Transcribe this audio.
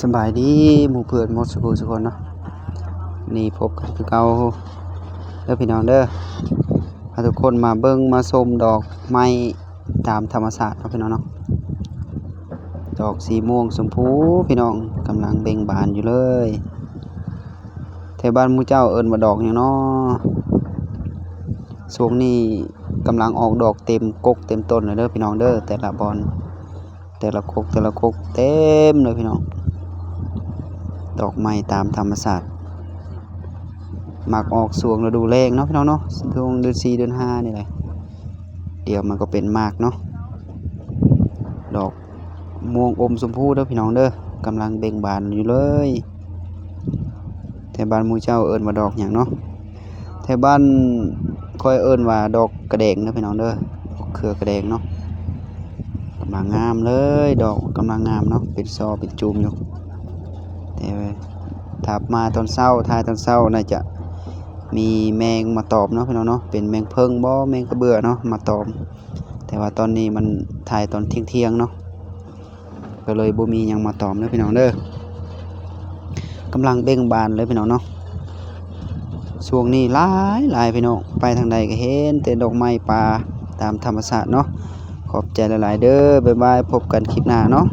ສະບາຍດີໝູ່ເພື່ອນໝົດສູ່ຜູ້ສູ່ຄົນເນາະ, ນີ້ພົບກັນຄືເກົ່າເດີພີ່ນ້ອງເດີ. ພາທຸກຄົນມາເບິ່ງມາຊົມດອກໄມ້ຕາມທຳມະຊາດເນາະພີ່ນ້ອງເນາະ. ດອກສີມ່ວງຊົມພູພີ່ນ້ອງ ກຳລັງເບັ່ງບານຢູ່ເລີຍ. ແຖວບ້ານໝູ່ເຈົ້າເອີ້ນວ່າດອກຫຍັງນໍ? ຊ່ວງນີ້ກຳລັງອອກດອກເຕັມກົກເຕັມຕົ້ນເລີຍເດີພີ່ນ້ອງເດີ, ແຕ່ລະບ່ອນ ແຕ່ລະກົກ ແຕ່ລະກົກເຕັມເລີຍພີ່ນ້ອງ. ດອກໄມ້ຕາມທຳມະຊາດ ມັກອອກຊ່ວງລະດູແລ້ງເນາະພີ່ນ້ອງເນາະ, ຊ່ວງເດືອນສີ່ເດືອນຫ້ານີ້ແຫຼະ, ດຽວມັນກໍເປັນໝາກເນາະ. ດອກມ່ວງອົມຊົມພູເດີພີ່ນ້ອງເດີ, ກຳລັງເບັ່ງບານຢູ່ເລີຍ. ແຖວບ້ານໝູ່ເຈົ້າເອີ້ນວ່າດອກຫຍັງເນາະ? ແຖວບ້ານຂ້ອຍເອີ້ນວ່າດອກກະແດງເດີພີ່ນ້ອງເດີ, ດອກເຄືອກະແດງເນາະ. ກຳລັງງາມເລີຍ, ດອກກຳລັງງາມເນາະ, ເປັນຊໍເປັນຈູມຢູ່. ແຕ່ຖ້າມາຕອນເຊົ້າ ຖ່າຍຕອນເຊົ້າ ໜ້າຈະມີແມງມາຕອມເນາະພີ່ນ້ອງເນາະ, ເປັນແມງເຜິ້ງບໍ ແມງກະເບືອເນາະ ມາຕອມ. ແຕ່ວ່າຕອນນີ້ມັນ ຖ່າຍຕອນທ່ຽງໆເນາະ, ກໍເລີຍບໍ່ມີຫຍັງມາຕອມເດີພີ່ນ້ອງເດີ. ກຳລັງເບັ່ງບານເລີຍພີ່ນ້ອງເນາະ. ຊ່ວງນີ້ຫຼາຍໆ ພີ່ນ້ອງ, ໄປທາງໃດກໍເຫັນແຕ່ດອກໄມ້ປ່າຕາມທຳມະຊາດເນາະ. ຂອບໃຈຫຼາຍໆເດີ, ບາຍບາຍ, ພົບກັນຄລິບໜ້າເນາະ.